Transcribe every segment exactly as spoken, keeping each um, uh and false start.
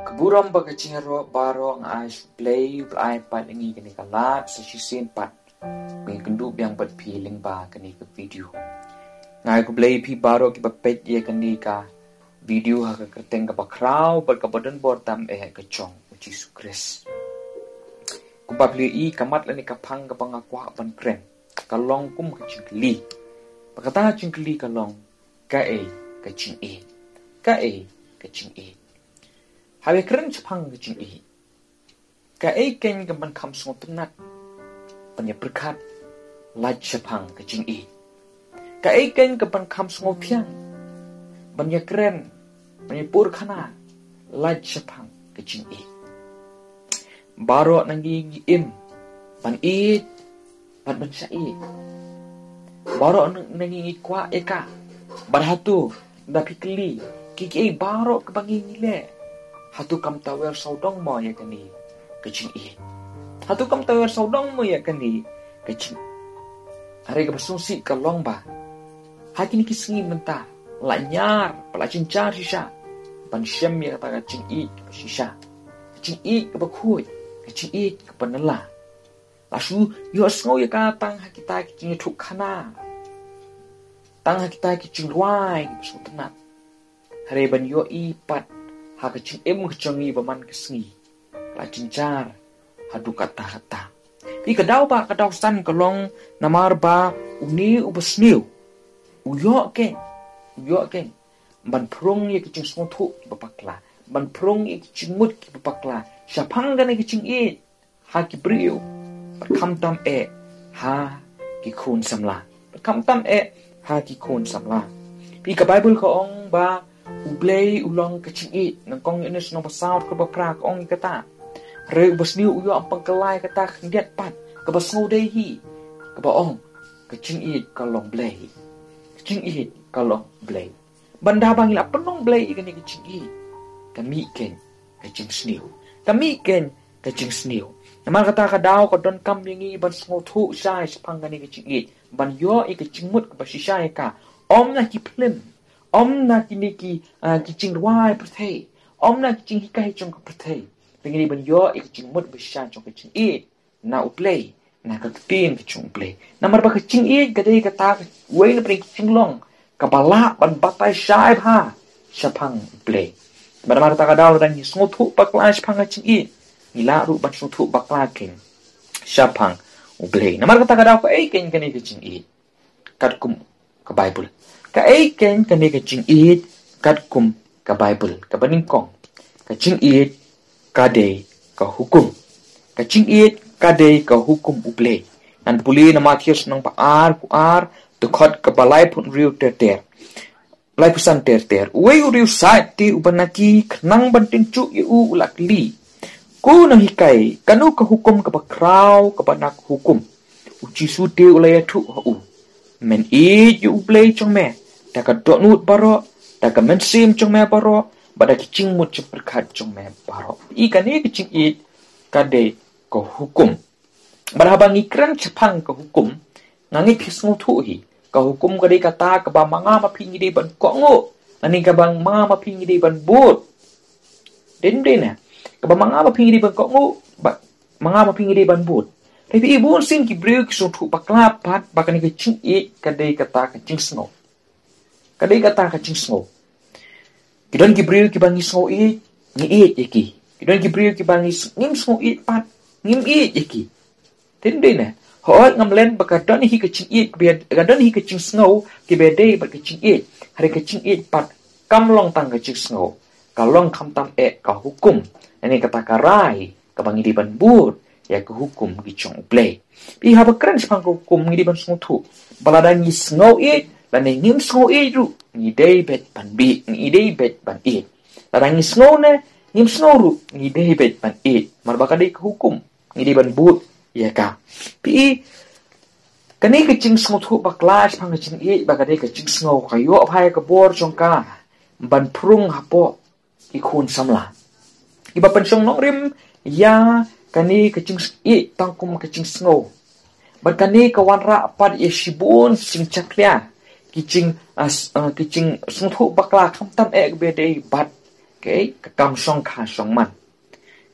Ka burom bad ka jingïaroh baroh nga ai sha U Blei, U Blei ai pat ïa ngi kane ka lad sa shisien pat ba ngin kynduh biang bad phi lyngba kane ka video. Nga ai khublei ïa phi baroh kiba peit ïa kane ka video ha ka kyrteng kaba khraw bad kaba don bor tam eh ka jong U Jisu Khrist. Kumba phi ïohi, ka mat lane ka phang kaba nga kwah ban kren ka long kum ka jingkylli. Bad kata ka jingkylli ka long: kaei ka jingïeit? Kaei ka jingïeit? Haba kren shaphang ka jingïeit, kaei keiñ kaban kham sngewtynnat ban ïa pyrkhat lait shaphang ka jingïeit? Kaei keiñ kaban kham sngewthiang ban ïa kren, ban ïa pyrkhat lait shaphang ka jingïeit? Baroh na ngi ngi im ban ïeit bad ban shah ïeit. Baroh na ngi ngi kwah ïa ka. Bad hato, lada phi kylli, kiei kiei baroh kaba ngi ngi leh, hato kam tawiar sawdong mo ïa kane ka jingïeit? Hato kam tawiar sawdong mo ïa kane ka jing... Hynrei kaba sngewsih ka long ba ha kine ki sngi mynta la ñiar bad la jynjar shisha ban shem ïa kata ka jingïeit kaba shisha, ka jingïeit kaba khuid, ka jingïeit kaba nylla. La shu ïohsngew ïa ka tang ha kita ki jingïathuhkhana, tang ha kita ki jingrwai kiba sngewtynnat, hynrei ban ïohi pat ha ka jingim ka jong ngi ba man ka sngi ka la jynjar haduh katta katta. Phi, ka daw ba, ka daw san ka long namar ba une uba sniew u ïoh keiñ, u ïoh keiñ ban phrung ïa ki jingsngewthuh kiba bakla, ban phrung ïa ki jingmut kiba bakla shaphang kane ka jingïeit ha ki briew, bad khamtam eh ha ki khun samla, bad khamtam eh ha ki khun samla. Phi, ka Baibl ka ong ba U Blei u long ka jingïeit. Nyngkong Ïoannis lynnong ba saw dkhot ba phra ka ong ïa kata: hynrei uba sniew u ïoh ban pynkylla ïa kata khyndiat pat kaba sngewdei hi, kaba ong, ka jingïeit ka long Blei. Ka jingïeit ka long Blei. Bad haba ngi la pynlong Blei ïa kane ka jingïeit, ka mih keiñ ka jingsniew. Ka mih keiñ ka jingsniew. Namar kata ka daw ka donkam ïa ngi ban sngewthuh shai shaphang kane ka jingïeit, ban ïoh ïa ka jingmut kaba shisha ïa ka, ym na ki phlim, ym na kine ki, ah, ki jingrwai pyrthei, ym na ki jinghikai jong ka pyrthei. Te ngi dei ban ïoh ïa ka jingmut ba shisha jong ka jingïeit na U Blei, na ka ktien ka jong U Blei. Namar ba ka jingïeit ka dei kata kawei na pdeng ki jinglong kaba lah ban batai shai bha shaphang U Blei. Bad namar kata ka daw lada ngi sngewthuh bakla shaphang ka jingïeit, ngi lah ruh ban sngewthuh bakla keiñ shaphang U Blei. Namar kata ka daw, kaei keiñ kane ka jingïeit katkum ka Baibl? Kaei keiñ kane ka jingïeit katkum ka Baibl? Kaba nyngkong, ka jingïeit ka dei ka hukum. Ka jingïeit ka dei ka hukum U Blei. Ngan pule na Mathaios lynnong ba ar, dkhot kaba laiphew hynriew ter ter. Laiphew san ter ter. Uwei u riewsaid te uba na ki khnang ban tynjuh ïa u u la kylli: Ko nonghikai, kano ka hukum kaba khraw kaba na ka hukum? U Jisu te u la ïathuh ha u: Men ïeit ïa U Blei jong me da ka dohnud baroh, da ka mynsiem jong me baroh, bad da ki jingmut jingpyrkhat jong me baroh. Phi, kane ka jingïeit ka dei ka hukum. Bad haba ngi kren shaphang ka hukum, nga ngeit phi sngewthuh hi, ka hukum ka dei kata kaba ma nga ma phi ngi dei ban kohnguh, lane kaba ma nga ma phi ngi dei ban bud. Dei ne em? Kaba ma nga ma phi ngi dei ban kohnguh, ba ma nga ma phi ngi dei ban bud. Te phi, bun sien ki briew ki sngewthuh bakla pat ba kane ka jingïeit ka dei kata ka jingsngew. Ka dei kata ka jingsngew. Ki don ki briew kiba ngi sngew ïeit, ngi ïeit ïa ki. Ki don ki briew kiba ngi s-, ngim sngew ïeit pat, ngim ïeit ïa ki. Te dei ne, hooid, ngam len ba ka don hi ka jingïeit, ka don hi ka jingsngew kiba dei bad ka jingïeit. Hynrei ka jingïeit pat kam long tang ka jingsngew, ka long khamtam eh ka hukum, lane kata ka rai kaba ngi dei ban bud ïa ka hukum ki jong U Blei. Phi, haba kren shaphang ka hukum ngi dei ban sngewthuh ba lada ngi sngew ïeit lane ngim sngew ïeit ruh, ngi dei beit ban bud, ngi dei beit ban ïeit. Lada ngi sngew ne ngim sngew ruh, ngi dei beit ban ïeit. Namar ba ka dei ka hukum, ngi dei ban bud ïa ka. Phi, kane ka jingsngewthuh bakla shaphang ka jingïeit ba ka dei ka jingsngew, ka ïoh bha ïa ka bor jong ka ban phrung hapoh ki khun samla. Kiba pynshong nongrim ïa kane ka jingïeit tang kum ka jingsngew. Bad kane ka wanrah pat ïa shibun jingjakhlia, ki jing, ah, s-, ah, ki jingsngewthuh bakla khamtam eh kaba dei bad Okay, ka kam shongkha shongman.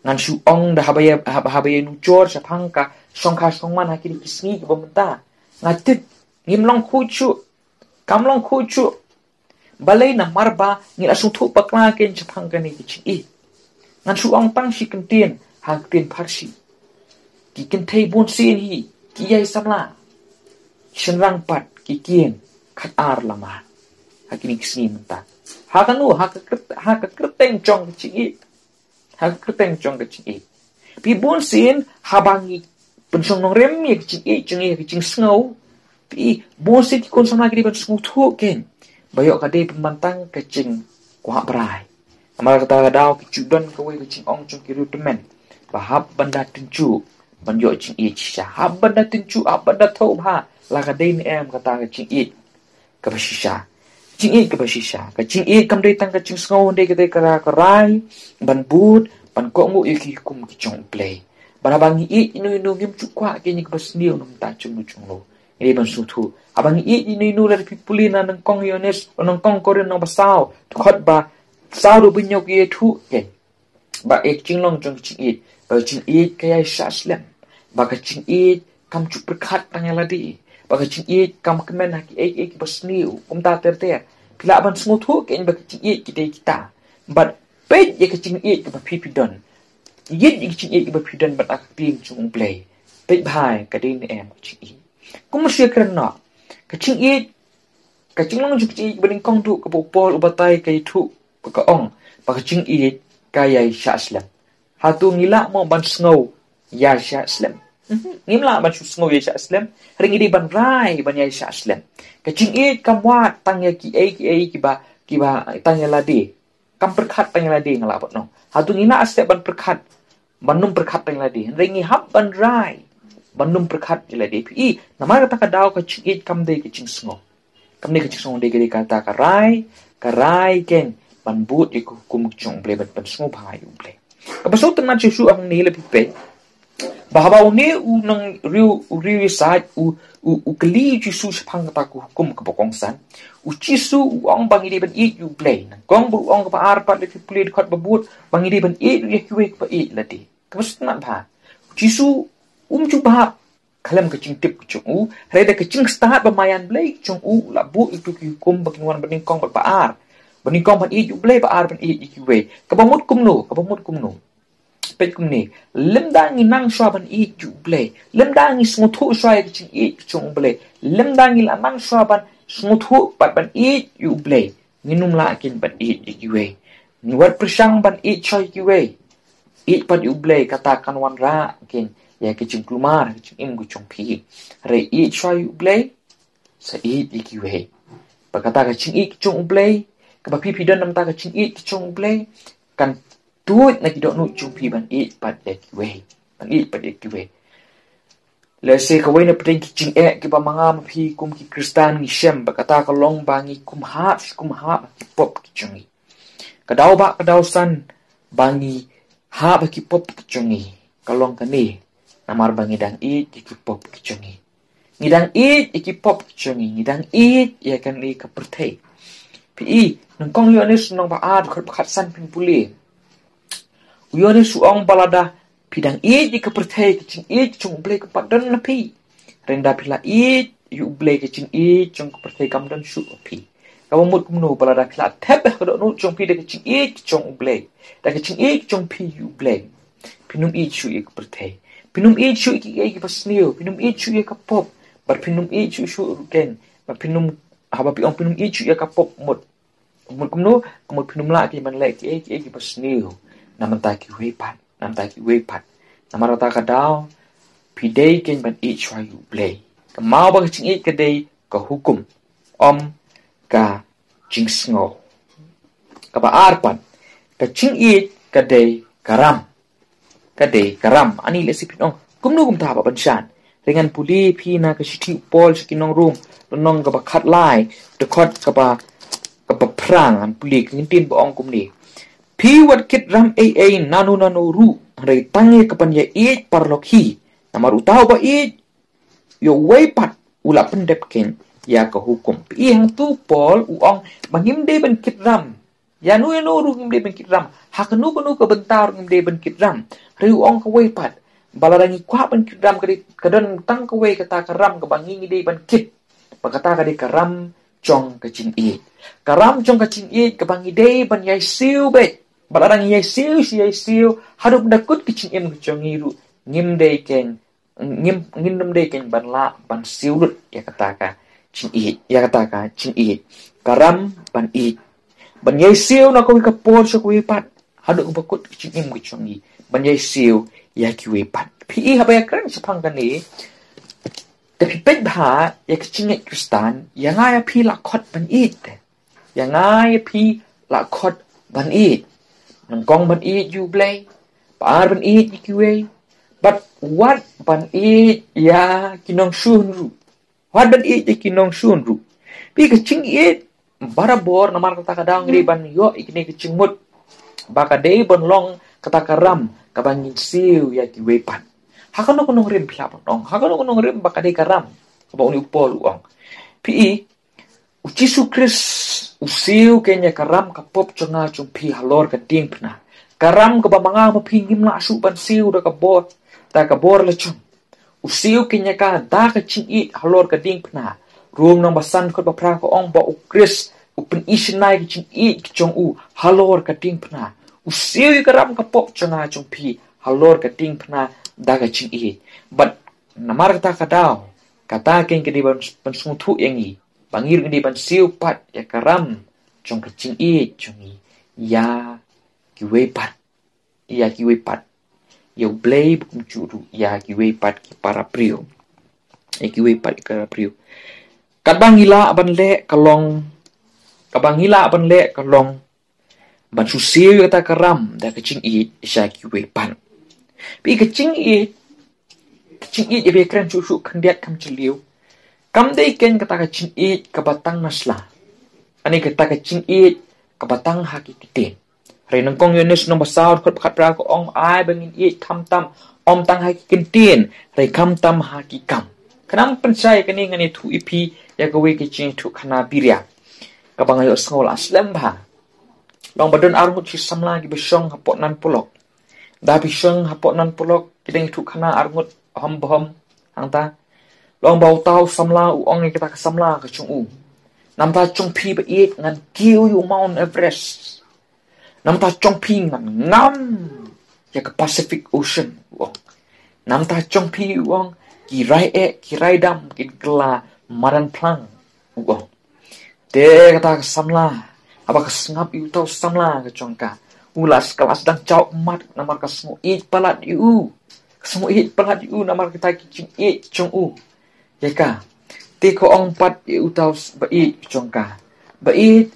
Ngan shu ong da haba ïa, haba, haba ïa nujor shaphang ka shongkha shongman ha kine ki sngi kiba mynta, nga tip ngim long khuid shuh. Kam long khuid shuh. Balei? Namar ba ngi la sngewthuh bakla kein shaphang kane ka jingïeit. Ngan shu ong tang shi kyntien ha ka ktien Pharsi. Ki kynthei bunsien hi ki ïai samla. Shynrang pat ki kieng khatar lamar ha kine ki sngi mynta. Ha kano? Ha ka kyrt-, ha ka kyrteng jong ka jingïeit. Ha ka kyrteng jong ka jingïeit. Phi, bunsien haba ngi pynshong nongrim ïa ka jingïeit jong ngi, ïa ka jingsngew, phi, bunsien ki khun samla ki dei ban sngewthuh kein ba ïoh ka dei pynban tang ka jingkwah brai. Namar kata ka daw ki ju don kawei ka jingong jong ki riewtymmen ba hap ban da tynjuh ban ïoh jingïeit shisha. Hap ban da tynjuh, hap ban da thoh bha la ka dei ne em kata ka jingïeit kaba shisha. Jingïeit kaba shisha. Ka jingïeit kam dei tang ka jingsngew, hynrei ka dei ka rai ban bud, ban kohnguh ïa ki hukum ki jong U Blei. Bad haba ngi ïeit ïano ïano, ngim ju kwah kein ïa kaba sniew na ka bynta jong uno jong uno. Ngi dei ban sngewthuh, haba ngi ïeit ïano ïano, lada phi pule na nyngkong Ïoannis, na nyngkong Korinth lynnong ba saw, dkhot ba saw, dkhot ba hynñiew, ki ïathuh kein ba ïa ka jinglong jong ka jingïeit, ba ka jingïeit ka ïaishah slem, ba ka jingïeit kam ju pyrkhat tang ïa lade, ba ka jingïeit kam kmen ha kiei kiei kiba sniew. Kumta ter ter phi lah ban sngewthuh kein ba ka jingïeit ki dei kita. Bad peit ïa ka jingïeit kaba phi phi don. Ïeit ïa ka jingïeit kaba phi don bad ha ka ktien jong U Blei. Peit bha ka dei ne em ka jingïeit. Kum shu ïakren noh, ka jingïeit, ka jinglong jong ka jingïeit ba nyngkong tu kaba u Paul u batai, ka ïathuh ba, ka ong ba ka jingïeit ka ïaishah slem. Hato ngi lah mo ban sngew ïaishah slem? Mhm. Ngim lah ban shu sngew ïaishah slem. Hynrei ngi dei ban rai ban ïaishah slem. Ka jingïeit kam wad tang ïa kiei kiei kiba, kiba tang ïa lade. Kam pyrkhat tang ïa lade, nga lah ban ong. Hato ngi lah step ban pyrkhat, ban ym pyrkhat tang ïa lade? Hynrei ngi hap ban rai ban ym pyrkhat ïa lade. Phi, namar kata ka daw ka jingïeit kam dei ka jingsngew. Kam dei ka jingsngew, dei ka, dei kata ka rai, ka rai kein ban bud ïa ka hukum ka jong U Blei, ban, ban sngewbha ïa U Blei. Kaba sngewtynnat shuh shuh hangne, lada phi peit ba haba une u nongriew, u riew ïasaid u, u, u kylli U Jisu shaphang kata ka hukum kaba kongsan, U Jisu u ong ba ngi dei ban ïeit ïa U Blei. Nyngkong bad u ong kaba ar pat, lada phi pule dkhot ba bud, ba ngi dei ban ïeit ruh ïa kiwei kaba ïeit lade. Kaba sngewtynnat bha, U Jisu um ju bhap khlem ka jingtip ka jong u, hynrei da ka jingstad ba maïan Blei ka jong u, u la buh ïa ki hukum ba kin wan, ba nyngkong bad ba ar. Ba nyngkong ban ïeit ïa U Blei, ba ar ban ïeit ïa kiwei. Kaba mut kumno? Kaba mut kumno? Peit kumne, lymda ngi nang shuwa ban ïeit ïa U Blei, lymda ngi sngewthuh shuwa ïa ka jingïeit ka jong U Blei, lymda ngi la nang shuwa ban sngewthuh bad ban ïeit ïa U Blei, ngin ym lah kein ban ïeit ïa kiwei. Ngi wat pyrshang ban ïeit shuwa ïa kiwei, ïeit pat ïa U Blei, kata kan wanrah kein ïa ka jingkulmar, ka jingim ka jong phi. Hynrei ïeit shuwa ïa U Blei, sa ïeit ïa kiwei. Ba kata ka jingïeit ka jong U Blei kaba phi phi don, namar ka jingïeit ka jong U Blei kan tuid na ki dohnud jong phi ban ïeit pat ïa kiwei, ban ïeit pat ïa kiwei. Lehse kawei na pdeng ki jingeh kiba ma nga ma phi kum ki Khristan ngi shem, ba kata ka long ba ngi kum hap, kum hap ha ki pop ki jong ngi. Ka daw ba, ka daw san ba ngi hap ha ki pop ki jong ngi ka long kane, namar ba ngi dang ïeit ïa ki pop ki jong ngi. Ngi dang ïeit ïa ki pop ki jong ngi, ngi dang ïeit ïa kane ka pyrthei. Phi i, nyngkong Ïoannis lynnong ba ar, dkhot ba khatsan, phin pule. U Ïoannis u ong ba lada phi dang ïeit ïa ka pyrthei, ka jingïeit jong U Blei kam pat don na phi. Hynrei lada phi la ïeit ïa U Blei, ka jingïeit jong ka pyrthei kam don shuh ha phi. Kaba mut kumno? Ba lada phi la thep ha ka dohnud jong phi da ka jingïeit ka jong U Blei, da ka jingïeit ka jong phi ïa U Blei, phin ym ïeit shuh ïa ka pyrthei. Phin ym ïeit shuh ïa kiei kiba sniew. Phin ym ïeit shuh ïa ka pop. Bad phin ym ïeit shuh shuh ruh kein. Bad phin ym, haba phi ong phin ym ïeit shuh ïa ka pop, mut, mut kumno? Ka mut phin ym lah kein ban leh kiei kiei kiba sniew na bynta kiwei pat, na bynta kiwei pat. Namar kata ka daw phi dei kein ban ïeit shuwa ïa U Blei. Ka maw ba ka jingïeit ka dei ka hukum, ym ka jingsngew. Kaba ar pat, ka jingïeit ka dei ka ram. Ka dei ka ram. Ani, lehse phin ong, kumno kumta, Bah Banshan? Hynrei ngan pule phi na ka shithi u Paul sha ki nong Rom, lynnong kaba khatlai, dkhot kaba, kaba phra. Ngan pule ka kyntien ba ong kumne: Phi wat kit ram ei ei nano nano ruh, hynrei tang ïa ka ban ïa ïeit paralok hi. Namar uta uba ïeit ïa uwei pat u la pyndep kein ïa ka hukum. Phi i, hangtu u Paul u ong ba ngim dei ban kit ram Ïa no ïa no ruh ngim dei ban kit ram. Ha kano kano ka bynta ruh ngim dei ban kit ram. Hynrei u ong kawei pat, ba lada ngi kwah ban kit ram ka dei, ka don tang kawei kata ka ram kaba ngi ngi dei ban kit. Ba kata ka dei ka ram jong ka jingïeit. Ka ram jong ka jingïeit kaba ngi dei ban ïai siew beit. Ba lada ngi ïai siew shi ïai siew haduh ba da kut ka jingim ka jong ngi ruh, ngim dei keiñ, ngim, ngim dei keiñ ban lah ban siew lut ïa kata ka jingïeit, ïa kata ka jingïeit. Ka ram ban ïeit. Ban ïai siew na kawei ka por sha kawei pat haduh ba kut ka jingim ka jong ngi. Ban ïai siew ïa kiwei pat. Phi i, haba ïakren shaphang kane, te phi peit bha ïa ka jingngeit Khristan, ïa nga ïa phi la khot ban ïeit. Ïa nga ïa phi la khot ban ïeit. Nyngkong ban ïeit ïa U Blei, ba ar ban ïeit ïa kiwei, bad wat ban ïeit ïa ki nongshun ruh. Wat ban ïeit ïa ki nongshun ruh. Phi, ka jingïeit barabor, namar kata ka daw ngi dei ban ïoh ïa kine ki jingmut ba ka dei ban long kata ka ram kaba ngin siew ïa kiwei pat. Ha kano kano ka rim phi lah ban ong, ha kano kano ka rim ba ka dei ka ram kaba une u Paul u ong. Phi i, U Jisu Khrist u siew keiñ ïa ka ram ka pop jong nga jong phi halor ka diengphna. Ka ram kaba ma nga ma phi ngim lah shuh ban siew da ka bor, da ka bor la jong. U siew keiñ ïa ka da ka jingïeit halor ka diengphna. Rom lynnong ba san dkhot ba phra ka ong ba U Khrist u pyni shynna ïa ka jingïeit ka jong u halor ka diengphna. U siew ïa ka ram ka pop jong nga jong phi halor ka diengphna da ka jingïeit. Bad namar kata ka daw, kata keiñ ka dei ban, ban sngewthuh ïa ngi ba ngi ruh ngi dei ban siew pat ïa ka ram jong ka jingïeit jong ngi ïa kiwei pat, ïa kiwei pat. Ïa U Blei bad kumjuh ruh ïa kiwei pat ki para briew. Ïa kiwei pat ki para briew. Katba ngi lah ban leh ka long, katba ngi lah ban leh ka long ban shu siew ïa kata ka ram da ka jingïeit sha kiwei pat. Phi, ka jingïeit, ka jingïeit, ïa ba kren shuh shuh khyndiat kham jylliew, kam dei keiñ kata ka jingïeit kaba tang na sla. Ani kata ka jingïeit kaba tang ha ki ktien. Hynrei nyngkong Ïoannis lynnong ba saw dkhot ba khatphra ka ong, ai ba ngin ïeit khamtam, ym tang ha ki ktien, hynrei khamtam ha ki kam. Khnang pynshai kane ngan ïathuh ïa phi ïa kawei ka jingïathuhkhana biria kaba nga ïohsngew la slem bha. Long ba don arngut shi samla kiba shong hapoh Nan Polok. Da phi shong hapoh Nan Polok, ki dang ïathuhkhana arngut hom ba hom hangta. Long ba uta u samla u ong ïa kata ka samla ka jong u, namar ta jong phi ba ïeit ngan kiew ïa u Mount Everest. Namar ta jong phi ngan ngam ïa ka Pacific Ocean, u ong. Namar ta jong phi, u ong, ki rai eh, ki rai dam kin kylla madan phlang, u ong. Te kata ka samla, haba ka sngap ïa uta u samla ka jong ka, u la, ka la sdang jaw ummat namar ka sngew ïeit palat ïa u. Ka sngew ïeit palat ïa u namar kata ka jingïeit jong u ïa ka. Te ka ong pat ïa uta u s-, ba ïeit jong ka, ba ïeit,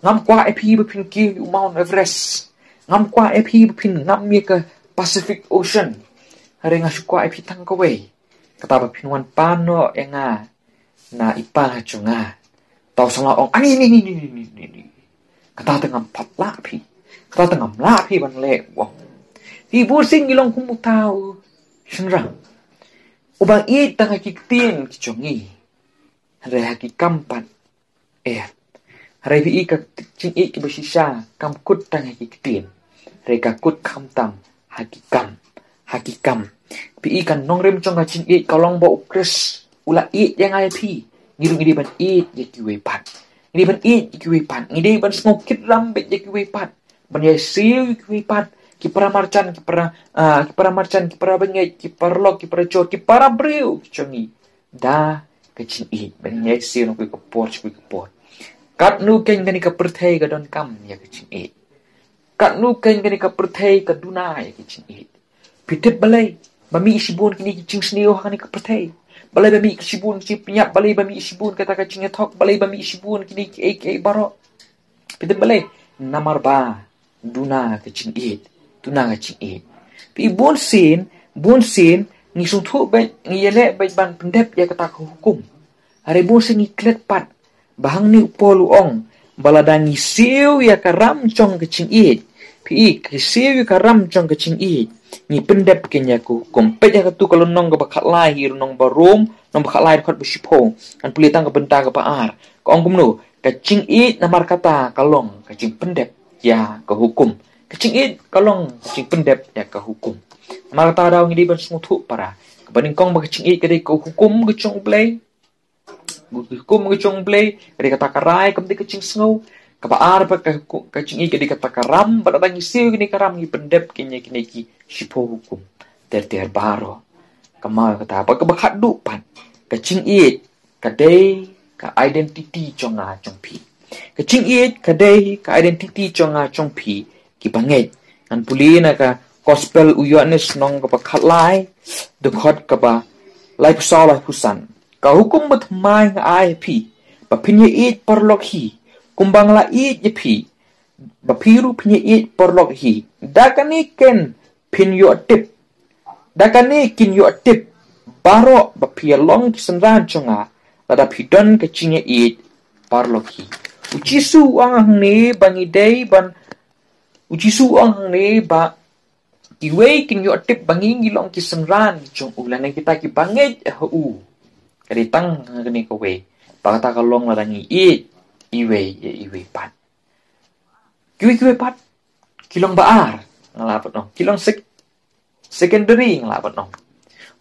ngam kwah ïa phi ba phin kiew ïa u Mount Everest. Ngam kwah ïa phi ba phin ngam ïa ka Pacific Ocean. Hynrei nga shu kwah ïa phi tang kawei, kata ba phin wan pan noh ïa nga na i pa jong nga. Uta u samla u ong, ani, ni, ni, ni. Kata te ngam pat lah phi. Kata te ngam lah phi ban leh, u ong. Phi, bun sien ngi long kum uta u shynrang uba ïeit tang ha ki ktien ki jong ngi, hynrei ha ki kam pat, eh. Hynrei phi i, ka jingïeit kaba shisha kam kut tang ha ki ktien, hynrei ka kut khamtam ha ki kam, ha ki kam. Phi i, ka nongrim jong ka jingïeit ka long ba U Khrist u la ïeit ïa nga ïa phi. Ngi ruh ngi dei ban ïeit ïa kiwei pat. Ngi dei ban ïeit ïa kiwei pat. Ngi dei ban sngew kit ram beit ïa kiwei pat, ban ïai siew ïa kiwei pat, ki para marjan, ki para, ah, ki para marjan, ki para bangeit, ki paralok, ki parajor, ki para briew ki jong ngi, da ka jingïeit, ban ïai siew na kawei ka por sha kawei ka por. Katno keiñ kane ka pyrthei ka donkam ïa ka jingïeit. Katno keiñ kane ka pyrthei ka duna ïa ka jingïeit. Phi tip balei ba mih shibun kine ki jingsniew ha kane ka pyrthei? Balei ba mih shibun ki jingpynïap? Balei ba mih shibun kata ka jingïathok? Balei ba mih shibun kine kiei kiei baroh? Phi tip balei? Namar ba duna ka jingïeit, duna ka jingïeit. Phi i, bun sien, bun sien ngi sngewthuh beit, ngi ïaleh beit ban pyndep ïa kata ka hukum. Hynrei bun sien ngi klet pat ba hangne u Paul u ong ba lada ngi siew ïa ka ram jong ka jingïeit. Phi i, ngi siew ïa ka ram jong ka jingïeit, ngi pyndep keiñ ïa ka hukum. Peit ïa katu ka lynnong kaba khatlai, hi lynnong ba Rom, lynnong ba khatlai, dkhot ba shiphew. Ngan pule tang ka bynta kaba ar. Ka ong kumno? Ka jingïeit namar kata ka long ka jingpyndep ïa ka hukum. Ka jingïeit ka long ka jingpyndep ïa ka hukum. Namar kata daw ngi dei ban sngewthuh para, kaba nyngkong ba ka jingïeit ka dei ka hukum ka jong U Blei. Ka hukum ka jong U Blei ka dei kata ka rai, kam dei ka jingsngew. Kaba ar ba ka hukum, ka jingïeit ka dei kata ka ram, ba lada ngi siew kine ka ram ngi pyndep kine, kine ki shiphew hukum ter ter baroh. Ka mut kata ba kaba khatduh pat, ka jingïeit ka dei ka identity jong nga jong phi. Ka jingïeit ka dei ka identity jong nga jong phi ki bangeit. Ngan pule na ka Gospel u Ïoannis lynnong kaba khatlai, dkhot kaba laiphew saw laiphew san. Ka hukum bathymmai nga ai ha phi, ba phin ïaieit paralok hi, kumba nga la ïeit ïa phi, ba phi ruh phin ïaieit paralok hi. Da kane ken phin ïoh tip, da kane kin ïoh tip baroh ba phi ïa long ki synran jong nga, lada phi don ka jingïaieit paralok hi. U Jisu u ong hangne ba ngi dei ban, u Jisu u ong hangne ba kiwei kin ïoh tip ba ngi ngi long ki synran jong u, lane kita ki bangeit ha u. Ka dei tang ha kane kawei, ba kata ka long lada ngi ïeit iwei ïa iwei pat. Kiwei kiwei pat ki long ba ar, nga lah ban ong, ki long sek-, secondary, nga lah ban ong.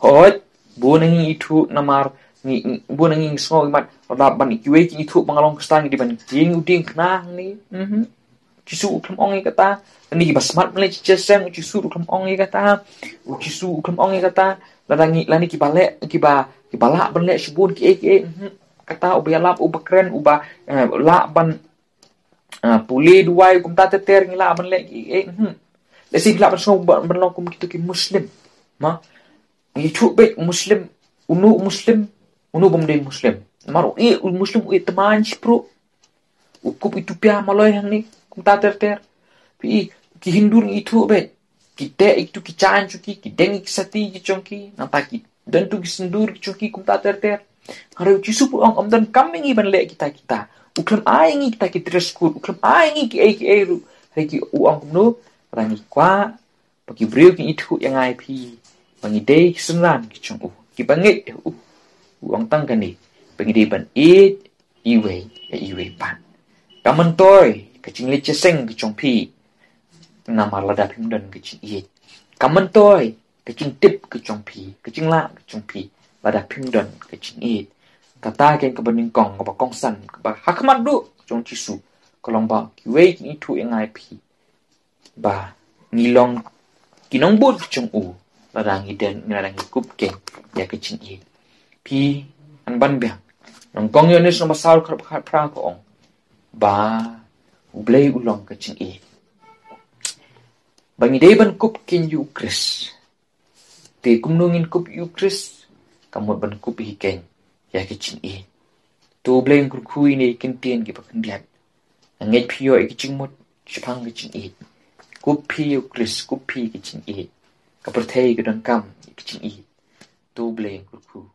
Hooid, bun na ngi ithuh namar ngi, bun na ngi sngew imat, lada ban kiwei ki ithuh ba nga long Khristan ngi dei ban tieng u dieng khnang ni. Mhm. U Jisu u khlem ong ïa kata. Lane kiba smat ban leh jingïaseng, u Jisu u khlem ong ïa kata. U Jisu u khlem ong ïa kata. Lada ngi, lane kiba leh, kiba, kiba lah ban leh shibun kiei kiei, mhm. Kata uba ïalap, uba kren, uba, eh, lah ban, eh, pule duwai, kumta ter ter ngi lah ban leh kiei kiei, mhm. Lehse ngi lah ban sngew ban, ban long kum kito ki Muslim. Ma, ngi ithuh beit Muslim, uno Muslim, uno bym dei Muslim. Namar u ïeit, u Muslim u ïeit thymmai shipruh. U kup i tupia maloi hangne, kumta ter ter. Phi i, ki Hindu ngi ithuh beit, ki teh ïa kitu ki jaiñ jong ki, ki deng ïa ki sati ki jong ki, nangta ki don tu ki sindur ki jong ki, kumta ter ter. Hynrei u Jisu u ong ym donkam ïa ngi ban leh kita kita. U khlem ai ïa ngi kita ki dress code, u khlem ai ïa ngi kiei kiei ruh. Hynrei ki, u ong kumno, lada ngi kwah ba ki briew kin ithuh ïa nga ïa phi ba ngi dei ki synran ki jong u, ki bangeit ha u. U ong tang kane, ba ngi dei ban ïeit iwei ïa iwei pat. Kam myntoi ka jingleit jingïaseng ka jong phi, namar lada phim don ka jingïeit. Kam myntoi ka jingtip ka jong phi, ka jinglah ka jong phi, lada phim don ka jingïeit. Kata ken kaba nyngkong, kaba kongsan, kaba ha khmat duh ka jong u Jisu, ka long ba kiwei kin ithuh ïa nga ïa phi ba ngi long ki nongbud ki jong u, lada ngi don, lada ngi kup keiñ ïa ka jingïeit. Phi, ngan ban biang. Nyngkong Ïoannis lynnong ba saw dkhot khatphra ka ong ba U Blei u long ka jingïeit. Ba ngi dei ban kup keiñ ïa u Khrist. Te kumno ngin kup ïa u Khrist? Ka mut ban kup hi keiñ ïa ka jingïeit. To U Blei un kyrkhu ïa kine ki ktien kiba khyndiat. Nga ngeit phi ïoh ïa ka jingmut shaphang ka jingïeit. Kup phi ïa u Khrist, kup phi ïa ka jingïeit. Ka pyrthei ka donkam ïa ka jingïeit. To U Blei un kyrkhu.